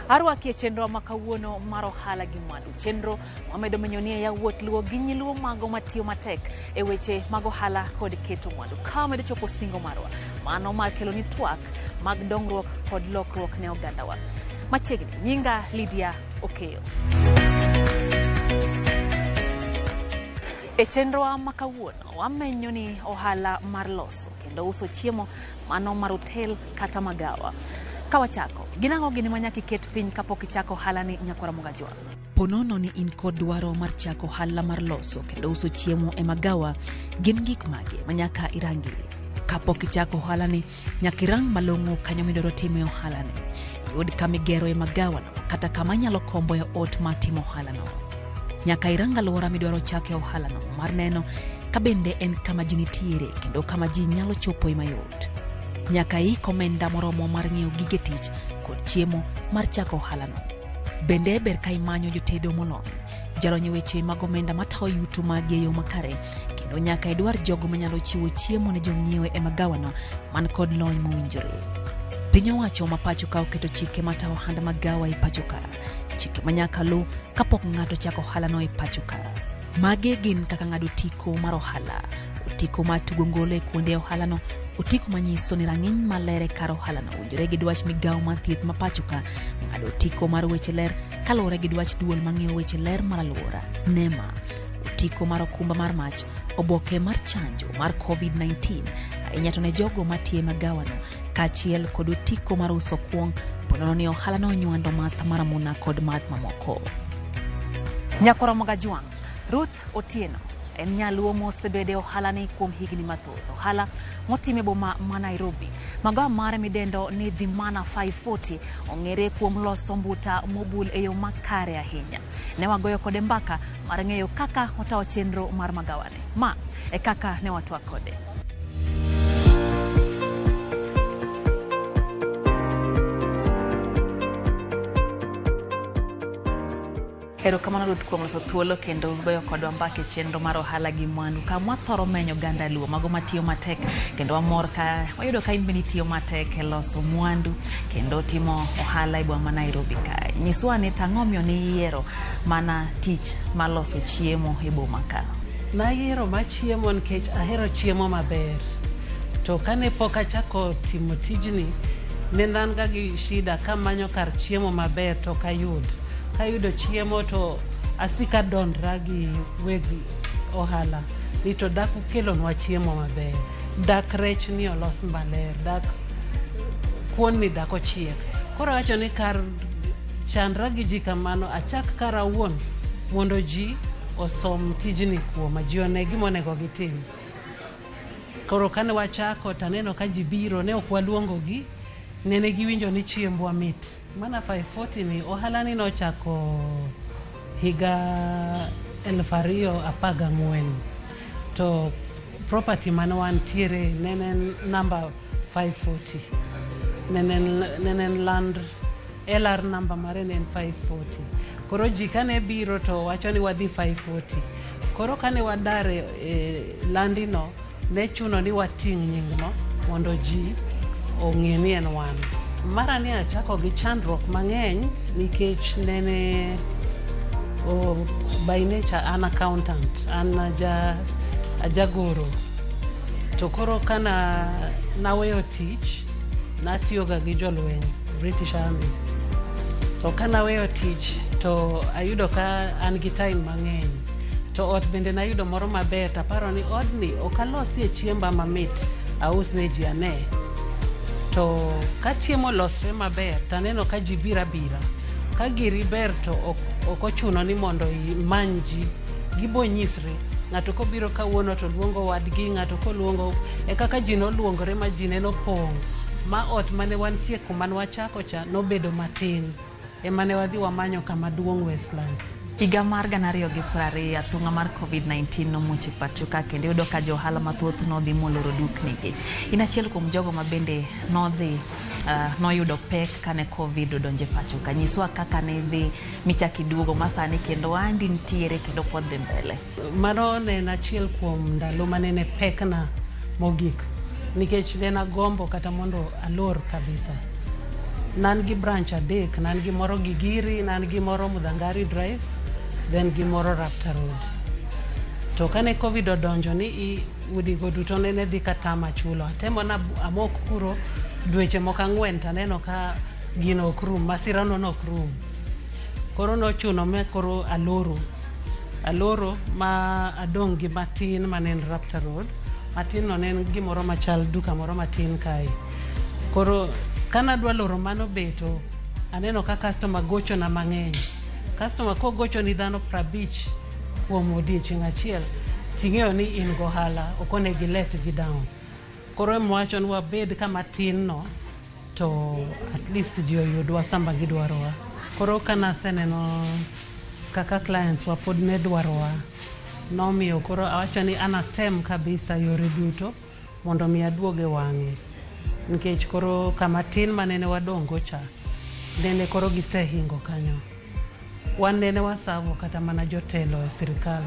Arwaki e chenro ma kawuono mar ohala gi mwandu. Chenro wamedo menyo ni e yawuot Luo gi nyiluo mago matiyo matek e weche mag ohala kod keto mwandu. Ka wamedo chopo singo marwa, mano mar kelo ni twak mag dongruok kod lokruok ne ogandawa. Machiegni, nyinga Lydia Okeyo. E chenrowa ma kawuono wamenyo ni ohala mar loso kendo uso chiemo mano mar otel kata magawa. Ka wachako, gin ang'o gini ma nyaka iket piny kapok ichako ohalani nyakwara Mugajwa? Ponono ni in kod dwaro mar chako ohala mar loso kendo uso chiemo e magawa, gin gik mage ma nyaka irangi? Kapok ichako ohalani, nyaka irang malong'o kanyo midwaro time ohalani. Iyud kama igero e magawano kata kama inyalo kombo e ot mar timo ohalano. Nyaka irang alwora midwaro chake ohalano mar neno ka bende en kama ji nitiere kendo kama ji nyalo chopoe mayot. Nyaka iik omenda moromo mar ng'iewo gige tich kod chiemo mar chako ohalano. Bende ber ka imanyo jotedo molony, jalony e weche mag omenda matayo yuto magi e yo makare, kendo nyaka idwar jogo manyalo chiwo chiemo ne jong'iewo e magawano man kod lony mowinjore. Piny owacho ma pacho ka oketo chike matayo ohand magawa e pacho ka, chike ma nyaka luw kapok ng'ato chako ohalano e pacho ka. Magi gin kaka ng'ado otiko mar ohala, otiko mar tugo ngolo e kuonde ohalano, otiko manyiso ni rang'iny maler e kar ohalano owinjore gi dwach migawo mar thieth ma pacho ka, ng'ado otiko mar weche ler kaluwore gi dwach duol mang'iyo weche ler mar alwora, NEMA, otiko mar okumba mar mach, oboke mar chanjo mar COVID-19, ahinya to ne jogo matiyo e magawano, kaachiel kod otiko mar uso kuong' ponono ni ohalano onywando math mar amuna kod math mamoko. Nyakwara Mogajwang', Ruth Otieno en nyaluo mosebedo e ohalani kuom higni mathoth. Ohala motime boma ma Nairobi. Magawa mare midendo ni Dhimana 540 ong'ere kuom loso mbuta mobul e yo makare ahinya. Ne wagoyo kode mbaka mar ng'eyo kaka otawo chenro mar magawane. Ma e kaka ne watwak kode. Erokamano Ruth kuom loso thuolo kendo goyo kodwa mbaka e chenro mar ohala gi mwandu kama wathoro menyo oganda Luo mago matiyo matek kendo wamor ka wayudo ka in bende itiyo matek e loso mwandu kendo timo ohala e boma ma Nairobi kae. Nyiswa ni tang'o omiyo niyiero mana tich mar loso chiemo e boma ka? Nayiero mar chiemo nikech ahero chiemo maber. To kane pok achako timo tijni, ne an ga gi shida kamanyo kar chiemo maber to ok ayud. Kayudo chiemo to asiko adondra gi weg ohala ni to dak ukelonwa chiemo maber, dak rech ni olos maler, dak kuon ni dak ochiek. Koro awacho ni kar chandra gi ji kamano, achak kara awuon mondo ji osom tijni kuoma, ji one gima onego gitim. Koro kane wachako to aneno ka ji biro, ne ok waluongogi, nene giwinjo ni chiembwa mit. Mana 540 ni ohala ni nochako higa 2014 to property mane wantiere nene en number 540 nene en land LR number mare ne en 540. Koro ji kane biro to wacho ni wadhi 540. Koro kane wadar e landino, ne chuno ni wating' nyingno mondo ji ong'e ni en wan. Mara ni achako gi chandruok mang'eny nikech nene by nature an accountant, an ajagoro. To koro kana naweyo tich, natiyoga gi jolweny, British Army. To kanaweyo tich to ayudo ka an gi time mang'eny. To ot bende nayudo moro maber to aparo ni odni ok alosie chiemba mamit aus ne ji ane. To ka chiemo olosre maber to aneno ka ji biro abira. Ka giri ber to ok ochuno ni mondo imany ji, gibo nyisre. Ng'ato kobiro kawuono to luongo wadgi, ng'ato koluongo e kaka ji noluongore ma ji neno pong'. Ma ot mane wantie kuma nwachako cha nobedo matin. Ema ne wadhi wamanyo kama duong' Westlands. Higa mar 2020 athung'a mar COVID-19 nomuoch e pacho ka kendo iyudo ka jo ohala mathoth nodhi moloro duknigi. In achiel kuom jogo ma bende nodhi noyudo pek kane COVID odonjo e pacho ka. Nyiswa kaka ne idhi michak iduogo ma sani kendo andi nitiere kendo pod dhi mbele. Mano ne en achiel kuom ndalo manene pekna mogik nikech ne agombo kata mondo alor kabisa. Nan gi branch adek, nan gi moro Gigiri, nan gi moro Muthangari Drive, then gi moro Rhapta Road. To kane COVID odonjo ni i udigo duto nene dhi katama chulo. Atemo na amok kuro dweche moko 4 taneno ka gino ok rum, masira no nok rum. Koro nochuno me koro aloro. Aloro ma adong' gi matin mane en Rhapta Road. Matin no ne en gimoro machal duka moro matin kae. Koro kanadwa loro mano be to aneno ka customer gochona mang'eny. Customer kogochoni dhano 50 kuom odiechieng' achiel, ting'eyo ni in gohala, ok onego i let gi down. Koro emawacho ni wabed kama tin no to at least ji oyudwa sama gidwarowa. Koro kanaseneno kaka clients wa pod ne dwarowa, nomiyo koro awacho ni anatem kabisa yore duto mondo mi aduog e wang'e. Nikech koro kama tin manene wadong' go cha, nene koro gisehingo kanyo. Wan nene wasavo kata mana jotelo e sirikal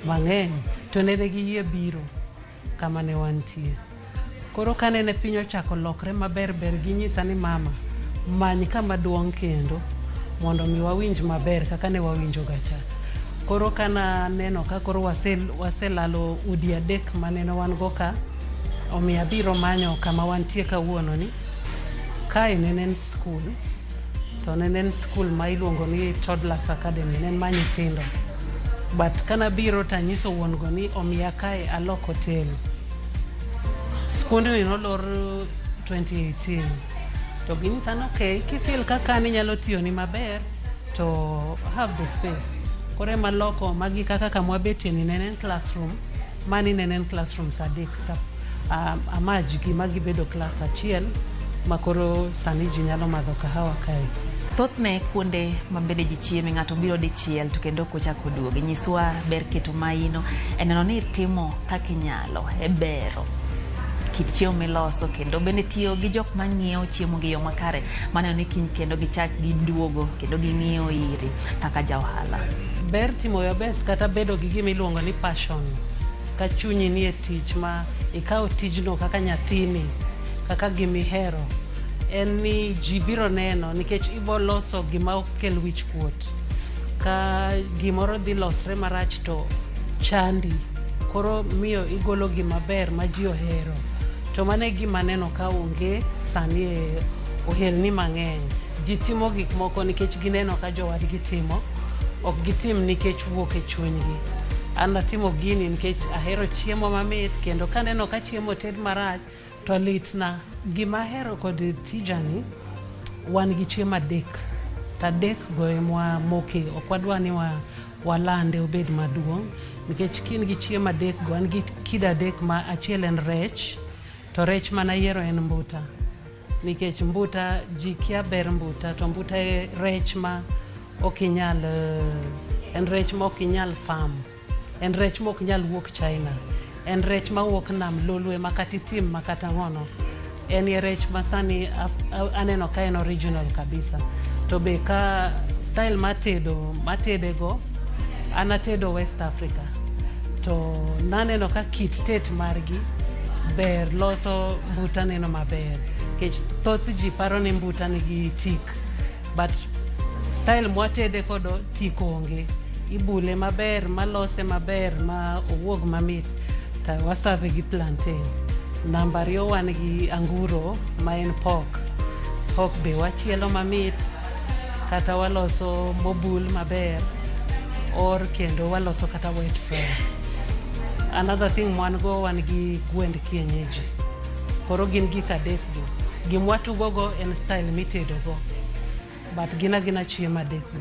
mang'eny to nene giyie biro kama ne wantie. Koro kanene piny ochako lokre maber ber ginyisa ni mama, many kama duong' kendo mondo mi wawinj maber kaka ne wawinjo ga cha. Koro kana neno ka koro waselalo udi adek manene wan go ka, omiyo abiro manyo kama wantie kawuono ni. Kae nene en school, to nene en school ma iluongo ni Toddlers Academy, ne en mar nyithindo. But kanabiro tanyiso wuon go ni omiya kae alok hotel. Skundni nolor 2018. To ginyisa ni okay, kifeel kaka ni nyalo tiyoni maber, to have the space. Koro ema loko magi kaka kama wabetie ni nene en classroom, mani nene en classrooms adek ka amaj gi magibedo class achiel ma koro sani ji nyalo madho kahawa kae. Thothne kuonde ma bende ji chieme ng'ato biro dichiel to kendo ok ochak oduogi. Nyiswa ber keto maino e neno ni itimo kaka inyalo e bero kit chiemo miloso kendo bende tiyo gi jok mang'iewo chiemo gi yo makare maneno ni kiny kendo gichak giduogo kendo ging'iewo iri kaka ja ohala. Ber timo your best kata bedo gi gima iluongo ni passion. Ka chunyi nie tich ma ikawo tijno kaka nyathini, kaka gimihero, en ni ji biro neno nikech ibo loso gima ok kel wich kuot. Ka gimoro dhi losre marach to chandi, koro miyo igolo gima ber ma ji ohero. To mano e gima aneno ka onge sani e ohelni mang'eny. Ji timo gik moko nikech gineno ka jowadgi timo, ok gitim nikech wuok e chunygi. An atimo gini nikech ahero chiemo mamit kendo kaneno ka chiemo oted marach to litna. Gima ahero kod tijani, wan gi chiemo adek. To adek go ema wamoke, ok wadwa ni walande obed maduong' nikech ka in gi chiemo adek go, an gi kido adek ma achiel en rech, to rech manayiero en mbuta. Nikech mbuta ji kia ber mbuta, to mbuta e rech ma ok inyal, en rech ma ok inyal farm. En rech ma ok nyal wuok China. En rech mawuok nam lolwe ma kata itim ma kata ang'ono. En e rech ma sani aneno ka en original kabisa. To be ka style matedo matede go, an atedo West Africa. To naneno ka kit tet margi ber loso mbuta neno maber. Nikech thoth ji paro ni mbuta nigi tik. But style mwatede kodo tik onge. Ibule maber, malose maber, ma owuog mamit. To wasave gi plantain. Namba ariyo wan gi anguro ma en pork. Pork be wachielo mamit, kata waloso mobul maber, or kendo waloso kata wet fry. Another thing mwan go wan gi gwend kienyeji. Koro gin gik adek go. Gimwatugo go en style mitedo go. But gin agina chiemo adek go.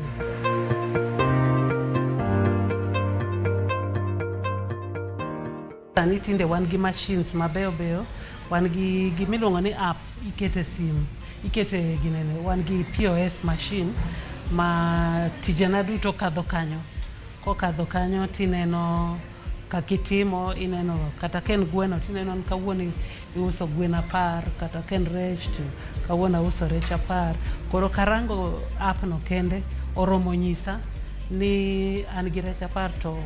Sani tinde wan gi machines mabeyo beyo, wan gi gimiluongo ni app ikete sim, ikete ginene, wan gi POS machine ma tijena duto kadho kanyo. Kokadho kanyo tineno kakitimo, ineno kata ka en gweno tineno ni kawuono iuso gwen 10, kata ka en rech to kawuono auso rech 10. Koro karango app no kende oromo nyisa ni an gi rech 10 to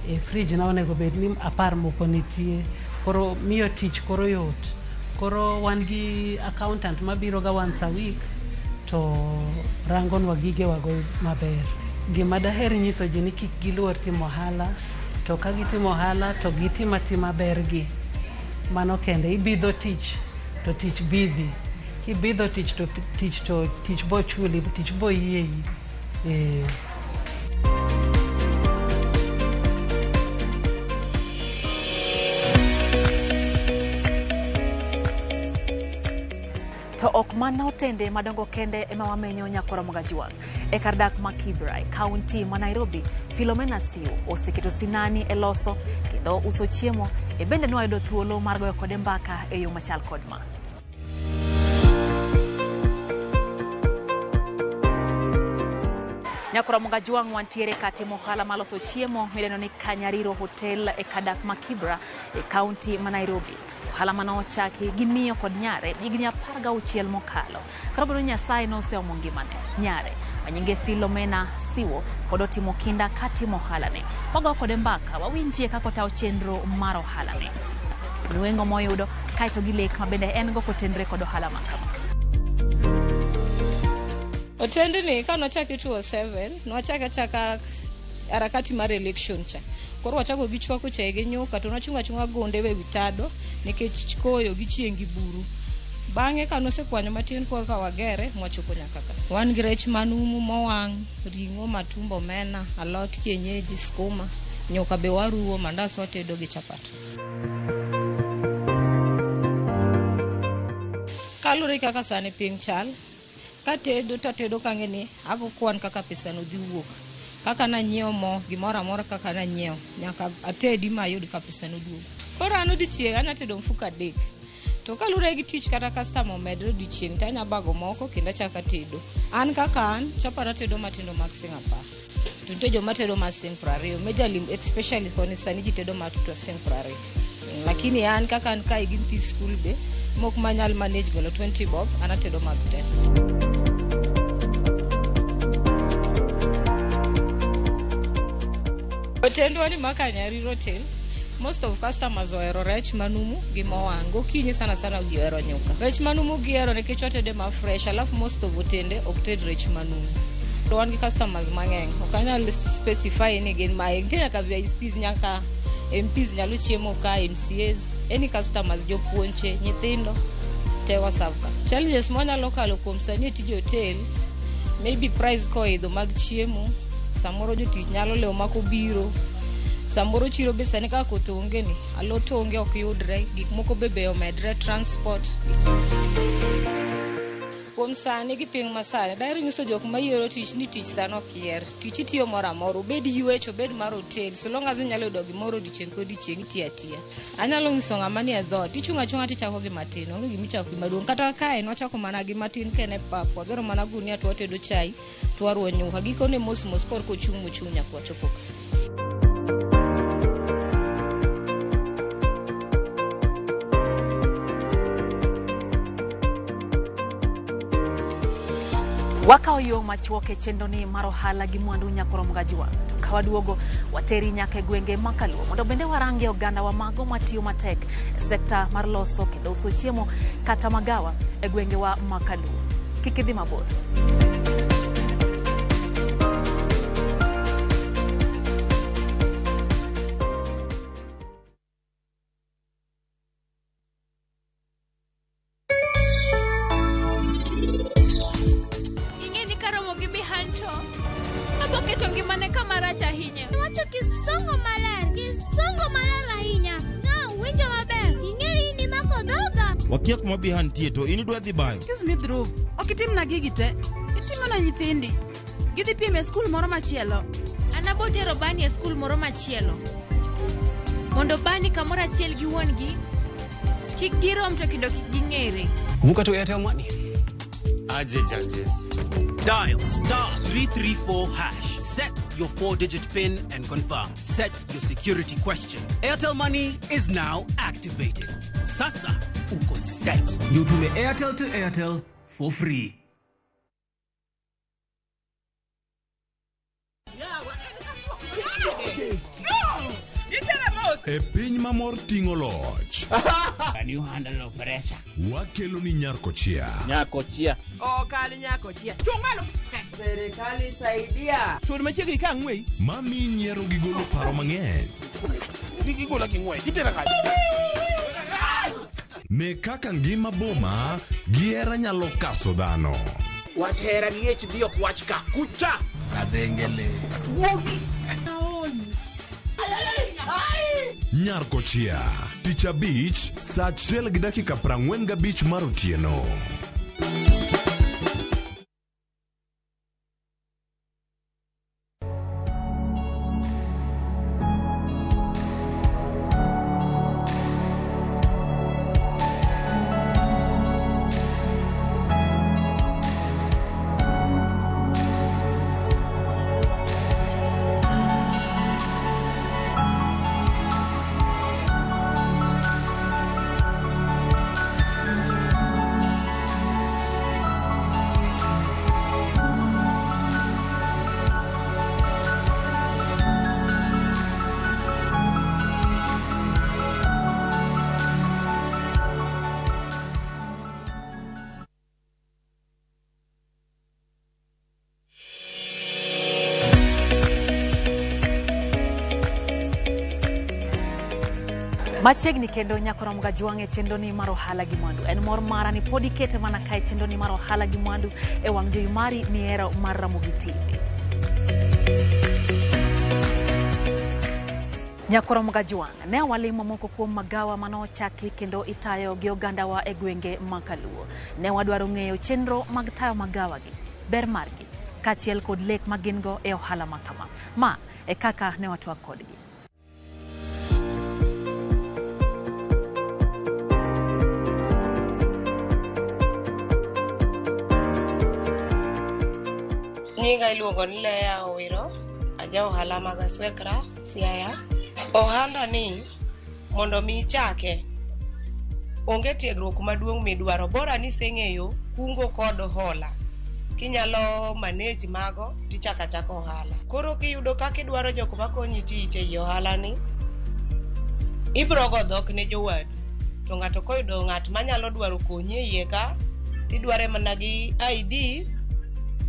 e fridge na onego bed ni 10 moko nitie. Koro miyo tich koro yot. Koro wan gi accountant mabiro ga once a week to rangonwa gigewago maber. Gima daher nyiso ji ni kik giluor timo ohala, to ka gitimo ohala to gitim atima bergi. Mano kende, ibidho tich to tich bidhi. Kibidho tich to tich bo chuli, tich bo yiei. To ok mana otende madongo kende ema wamenyo nyakwara Mogajwang'. E kar dak ma Kibra e kaunti ma Nairobi, Philomena Siu oseketo sinani e loso kendo uso chiemo, e bende nwayudo thuolo mar goyo kode mbaka e yo machal kod ma. Nyakwara Mogajwang' wantiere katimo ohala maloso chiemo midendo ni Kanyariro Hotel e kar dak ma Kibra e kaunti ma Nairobi. Ohala mane ochaki gi miyo kod nyare higni 16 mokalo. Kata obedo ni Nyasaye noseomo ngimane, nyare manyinge Philomena Siwo pod otimo kinda katimo ohalane. Wago kode mbaka wawinjie kaka otawo chenro mar ohalane, nweng'o moyudo kaeto gi lek ma bende en go kotenre kod ohala ma kama. Otendni ka nochaki 2007, nochak achaka harakati mar election cha. Koro wachako gi chwako chai gi nyuka to nwachungo achunga gonde e wi tado nikech koyo gi chieng' gi buru. Bang'e ka nosekwanyo matin korka wagere mwachopo nyaka ka. Wan gi rech manumu mowang', ring'o, matumbo, omena, alot kienyeji, skuma, nyuka be waruwo, mandas watedo gi chapat. Kaluwore kaka sani piny chal, katedo tatedo kang'e ni ago kwan kaka pesano dhi wuok. Kaka nanyiewo mo, gimoro amora kaka nanyiewo, nyaka atedi mayud ka pesano duogo. Koro an odiechieng' anya tedo mfuko 3. To kaluwore gi tich kata customer omedre odiechieng' to anya bago moko kendo achako atedo. An kaka an, chapat atedo matindo mag siling' 10. To nitie joma tedo mar siling' 20, majorly especially koni sani ji tedo mar siling' 20. Lakini an kaka an kae gi nyithi skul be, mok manyal manage golo 20 bob, an atedo mag 10. Otendwa ni ma Kanyariro Hotel, most of customers ohero rech manumu gi mowang'. Gokinyi sana sana ji ohero nyuka. Rech manumu gihero nikech watede ma fresh, alafu most of otende ok ted rech manumu. To wan gi customers mang'eny, ok anyal specify ni gin mae. Nitie nyaka VIPs, nyaka MPs nyalo chiemo ka, MCAs, any customers, jopuonje, nyithindo, te waserve ka. Challenges mwanyalo kalo kuom sani e tij hotel, maybe price koidho mag chiemo, samoro jotich nyalo lewo mak obiro, samoro chiro be sani kaka koth onge ni, alot onge ok yudre, gik moko be bei omedre, transport. Kuom sani gi piny masani, daher nyiso jok mayiero tich ni tich sani ok yier. Tich itiyo moro amora, obed ywech, obed mar hotel, so long as inyalo yudo gimoro odiochieng' kodiochieng' itiyo atiya. Anyalo nyiso ng'ama nie dhoot, ichung' achung'a tichako gi matin, onge gimichako gi maduong'. Kata kae nwachako mana gi matin kene pap, wagero mana gunia to watedo chai, to waruwo nyuka. Gikone mos mos korka ochung' mochung' nyaka wachopo ka. Wakawo yo machuok e chenroni mar ohala gi mwandu nyakwar Mogajwang'. To ka waduogo, wateri nyaka e gwenge ma Kaluo mondo bende warangie oganda wa mago matiyo matek e sekta mar loso kendo uso chiemo kata magawa e gwengewa ma Kaluo. Kik idhi mabor. Ing'e ni karomo gi Bihanto, abo keto ngimane kama rach ahinya. Iwacho kisungu maler, kisungu maler ahinya. No, winjo maber. Ing'e ni in imako dhoga. Wakia kuma Bihan nitie to in idwa dhi bayo. Excuse me, Dhruv. Ok itimna gigi te. Itimo na nyithindi. Gidhi piem e skul moro machielo. An abo tero Bani e skul moro machielo. Mondo Bani kamoro achiel gi wuon-gi, kik girom to kendo kik ging'ere. Vuka to Airtel Money. Aje judges. Dial star 334 hash. Set your 4-digit PIN and confirm. Set your security question. Airtel Money is now activated. Sasa uko set. Ndio utume Airtel to Airtel for free. No! Itera mos. E piny mamor ting'o loch. Can you handle pressure? Wakelo ni Nyarkochia. Nyakochia. Okal nyakochia. Chung' malo. Serikali saidia. Sud machiegni ka ang'weyi. Mami nyiero gi golo paro mang'eny. Kik igola gi ng'wech, itera kanye? Ne kaka ngima boma gi hera nyalo kaso dhano. Wach hera gi HD ok wach ka. Kucha! Kadhengele. Wuogi! Nyarkochia. Tich abich saa 1:45 mar otieno. Machiegni kendo nyakoro Gajwang' e chenro ni mar ohala gi mwandu. En mor mara ni pod ikete mana kae chenro ni mar ohala gi mwandu e wang' jowi mari mihero mar Ramogi TV. Nyakoro Gajwang' ne walimo moko kuom magawa manochaki kendo itayo gi ogandawa e gwenge ma Kaluo. Ne wadwaro ng'eyo chenro mag tayo magawa gi, ber margi, kaachiel kod lek ma gin go e ohala ma kama. Ma e kaka ne watwak kodgi. Nyinga iluongo ni Leah Owiro, aja ohala mag Aswekra, Siaya. Ohanda ni mondo mi ichake, onge tiegruok maduong' midwaro, bora ni iseng'eyo kungo kod hola. Kinyalo manage mago, tichako achaka ohala. Koro kiyudo kaka idwaro jok makonyi tich ei ohala ni, ibro go dhok ne jowadu. To ng'ato koyudo ng'at manyalo dwaro konyi e iye ka, tidware mana gi ID,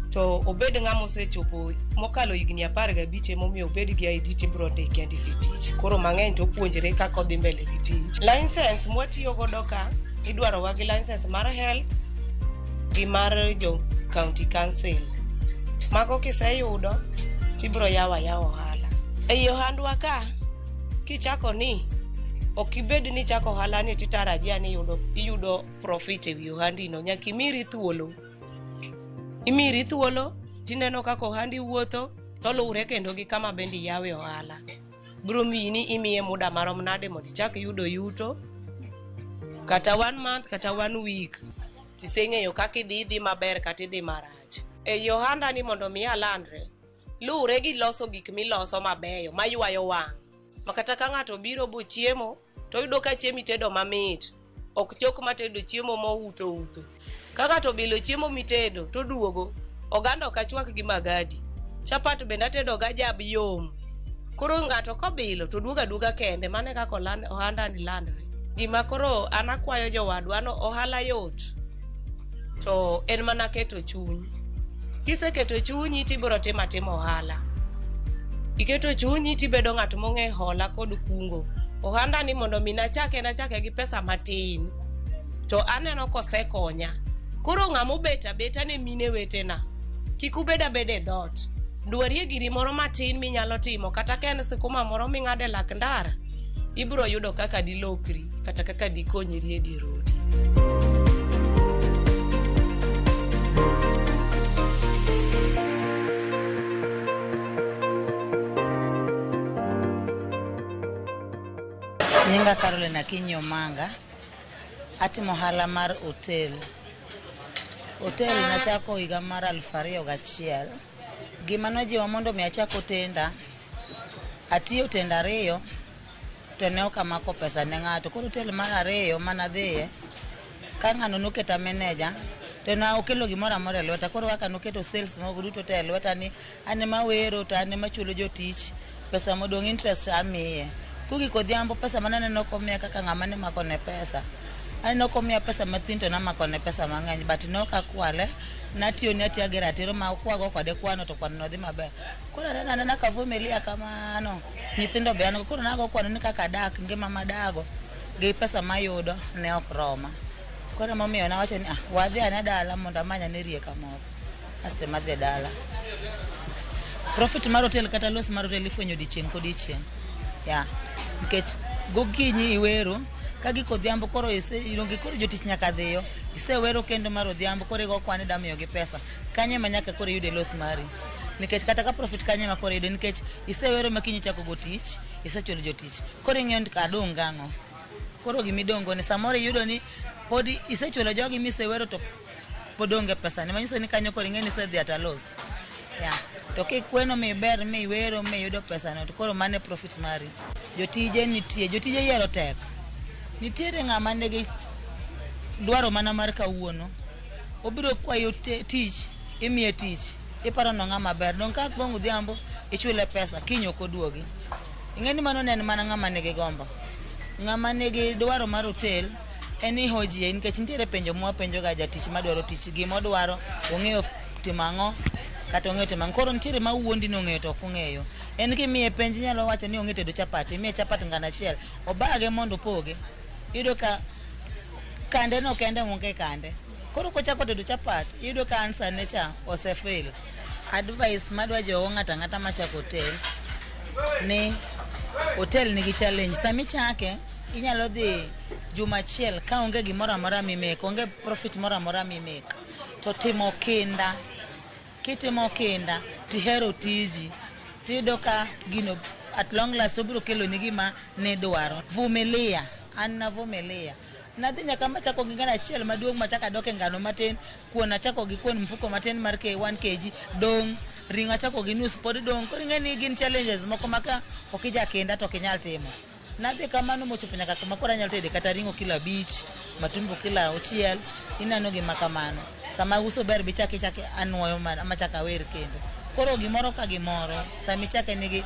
to obed ng'ama osechopo mokalo higni 15 emomiyo obed gi ID tibro ndike andike tich. Koro mang'eny to opuonjre kaka odhi mbele gi tich. License mwatiyo godo ka, idwarowa gi license mar health gi mar jo county council. Mago kiseyudo, tibro yawo ayawa ohala. Ei ohandwa ka, kichako ni, ok ibed ni ichako ohala ni titarajia ni iyudo profit ewi ohandino. Nyaka imiri thuolo. Imiri thuolo, tineno kaka ohandi wuotho, toluwre kendo gi kama bende iyawe ohala. Biro miyi ni imiye muda marom nade mondo ichak yudo yuto, kata 1 month kata 1 week. Tiseng'eyo kaka idhi maber kata idhi marach. Ei ohanda ni mondo mi alandre, luwre gi loso gik miloso mabeyo maywayo wang'. Ma kata ka ng'ato biro bochiemo, to oyudo ka chiemo itedo mamit. Ok jok matedo chiemo moutho utho. Ka ng'ato obilo chiemo mitedo to duogo, oganda ok achwak gi magadi. Chapat bende atedo gajab yom. Koro ng'ato kobilo to duogo aduoga kende, mano e kaka ohanda ni landre. Gima koro an akwayo jowadwa no, ohala yot. To en mana keto chuny. Kiseketo chunyi tibiro timo atima ohala. Iketo chunyi tibedo ng'at mong'e hola kod kungo. Ohanda ni mondo mi nachake gi pesa matin. To aneno kosekonya. Koro ng'ama obet abeta ne mine wetena. Kik ubed abeda e dhoot. Dwarie giri moro matin minyalo timo kata ka en sikuma moro ming'ado e lak ndara, ibiro yudo kaka dilokri kata kaka dikonyri e dier odi. Nyinga Caroline Akinyi Omanga, atimo ohala mar hotel. Hotel nachako higa mar 2001. Gima nojiwa mondo mi achak otenda, atiyo otenda 2 to ne ok amako pesa ne ng'ato. Koro hotel mar 2 manadhiye, ka ng'ano noketa manager, to ne okelo gimoro amora e lweta. Koro kaka noketo sales mogo duto te e lweta ni an ema wero to an ema chulo jotich, pesa modong' interest amiye. Kogik odhiambo pesa mane aneno komiya kaka ng'ama ne makone pesa. Aneno komiya pesa mathin to namakone pesa mang'eny but ne ok akwale. Natiyone atiya gi ratiro ma kwago kode kwano to kwano no dhi maber. Koro aneno anena ka vumilia kamano. Nyithindo be an go koro nago kwano ni kaka adak ngima madago gi pesa mayudo ne ok roma. Koro emomiyo nawacho ni ah, wadhi ane dala mondo amany ane rieka moro. Asto ema adhi dala. Profit mar hotel kata loss mar hotel ifwenyo odiochieng' kodiochieng'. Yeah. Nikech gokinyi iwero, ka gik odhiambo koro ise onge koro jotich nyaka dhiyo, isewero kendo mar odhiambo koro igo kwan ida miyogi pesa. Kanyo ema nyaka koro iyude loss mari. Nikech kata ka profit kanyo ema koro iyude nikech isewero ma kiny ichako go tich, isechulo jotich. Koro ing'iyo ni adong' gang'o. Koro gimidong' go ni samoro iyudo ni pod isechulo jogi misewero to pod onge pesa ni manyiso ni kanyo koro ing'e ni isedhi at a loss. Yeah. To kikweno miber miwero miyudo pesa no to koro mano e profit mari. Jotije nitie, jotije yiero tek. Nitiere ng'ama nigi dwaro mana mar kawuono. Obiro kwayo tich, imiye tich. Iparo no ng'ama ber. Dong' ka bang' odhiambo ichule pesa, kiny ok oduogi. Ing'e ni mano ne en mana ng'ama nigi gombo. Ng'ama nigi dwaro mar hotel en ni hojie nikech nitiere penjo mwapenjo ga jatich madwaro tich gimodwaro ong'eyo timo ang'o kata ong'eyo timo ang'o. Koro nitiere ma wuondi ni ong'eyo to ok ong'eyo. En kimiye penj inyalo wacho ni ong'e tedo chapat, imiye chapat ngano achiel, obage mondo opoge. Iyudo ka kande no kende onge kande. Koro kochako tedo chapat, iyudo ka answer ne cha ose fail. Advice madwa jiwo ng'ato ang'ata machako hotel ni hotel nigi challenge. Sama ichake, inyalo dhi juma achiel ka onge gimoro amora mimake, onge profit moro amora mimake. To timo kinda, kitimo kinda tihero tiji, tiyudo ka gino at long last obiro keloni gima nidwaro. Vumilia, an navumilia. Nadhi nyaka machako gi ngano achiel maduong' machako adok e ngano matin, kuon achako gi kuon mfuko matin mar 1 kg dong', ring'o achako gi nus pod dong'. Koro ing'e ni gin challenges moko ma ka ok ijakinda to ok inyal timo. Nadhi kamano mochopo nyaka kama koro anyalo tedo kata ring'o kilo 5, matumbo kilo 6, ineno gima kamano. Sama uso ber be ichako ichako anuoyo machako awer kendo. Koro gimoro ka gimoro, sama ichake nigi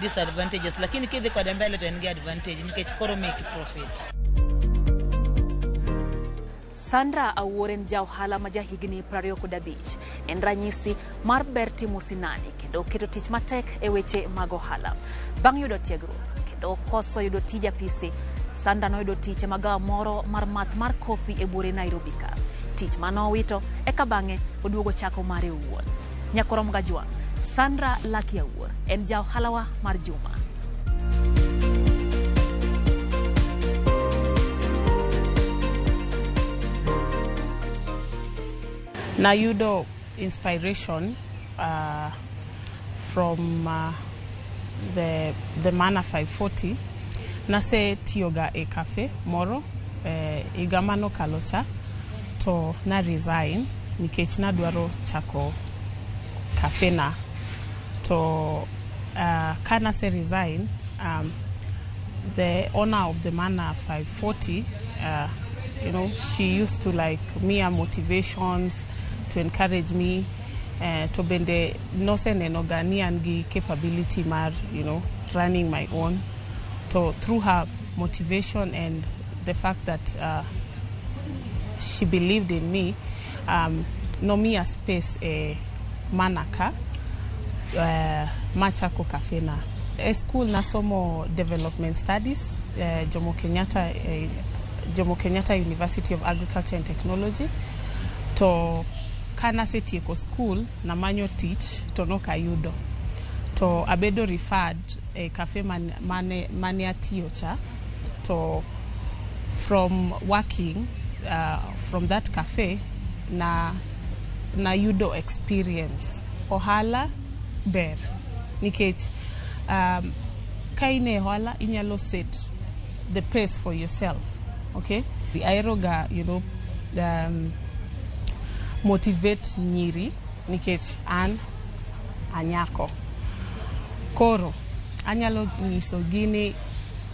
disadvantages, lakini kidhi kode mbele to en gi advantage nikech koro make profit. Sandra Awuor en ja ohala ma jahigni 25. En ranyisi mar ber timo sinani kendo keto tich matek e weche mag ohala. Bang' yudo tiegruok kendo koso yudo tij apisi, Sandra noyudo tich e magawa moro mar math mar kofi e buore Nairobi ka. Tich manowito eka bang'e oduogo chako mare owuon. Nyakorom Gajwang', Sandra Lucky Awuor en ja ohalawa mar juma. Nayudo inspiration from the Mana 540. Nase tiyoga e cafe moro higa manokalo cha to na resign nikech nadwaro chako cafe na to ka nase resign the owner of the Mana 540 you know, she used to like miya motivations to encourage me to bende noseneno ga ni an gi capability mar, you know, running my own. To through her motivation and the fact that she believed in me, nomiya space e Mana ka machako cafe na. E school nasomo development studies, Jomo Kenyatta University of Agriculture and Technology. To kanasetieko school namanyo tich to nokayudo. To abedo referred e cafe mane atiyo cha. To from working from that cafe na nayudo experience. Ohala ber nikech ka in e ohala inyalo set the pace for yourself. Okay? Ahero ga, you know, motivate nyiri nikech an anyako. Koro anyalo nyiso gi ni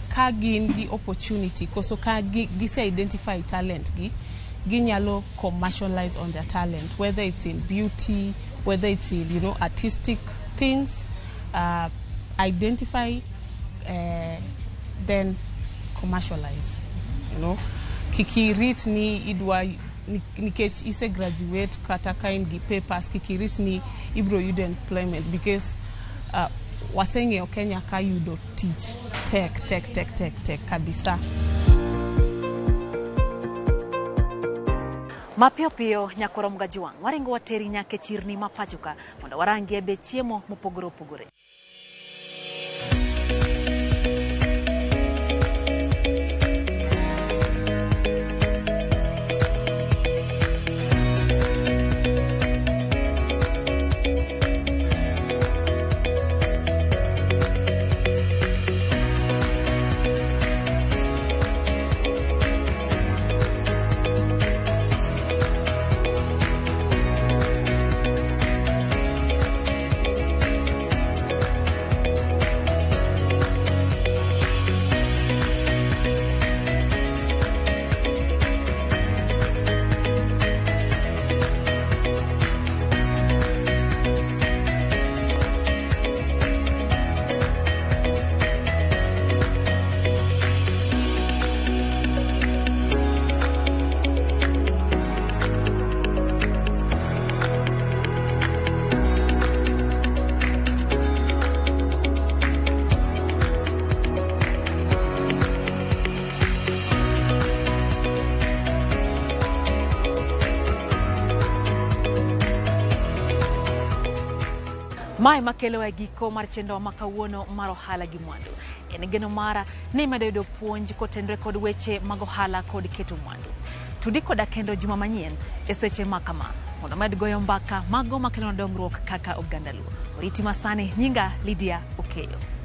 ka gin gi opportunity koso ka gise identify talent gi, ginyalo commercialize on their talent, whether it's in beauty, whether it's in, you know, artistic things. Identify Then commercialize. Kik irit ni idwa nikech ise graduate kata ka in gi papers, kik irit ni ibro yudo employment, because waseng'eyo Kenya ka yudo tich tek tek tek tek tek kabisa. Mapiyo piyo, nyakorom gajwang' waringo wateri nyaka e chirni ma pacho ka mondo warangie bech chiemo mopogore opogore. Mae makelo e giko mar chenro ma kawuono mar ohala gi mwandu. En geno mara ni imedo yudo puonj kotenore kod weche mag ohala kod keto mwandu. Tudi koda kendo juma manyien e seche ma kama mondo med goyo mbaka mago makelo dongruok kaka oganda Luo. Oriti masani, nyinga Lydia Okeyo.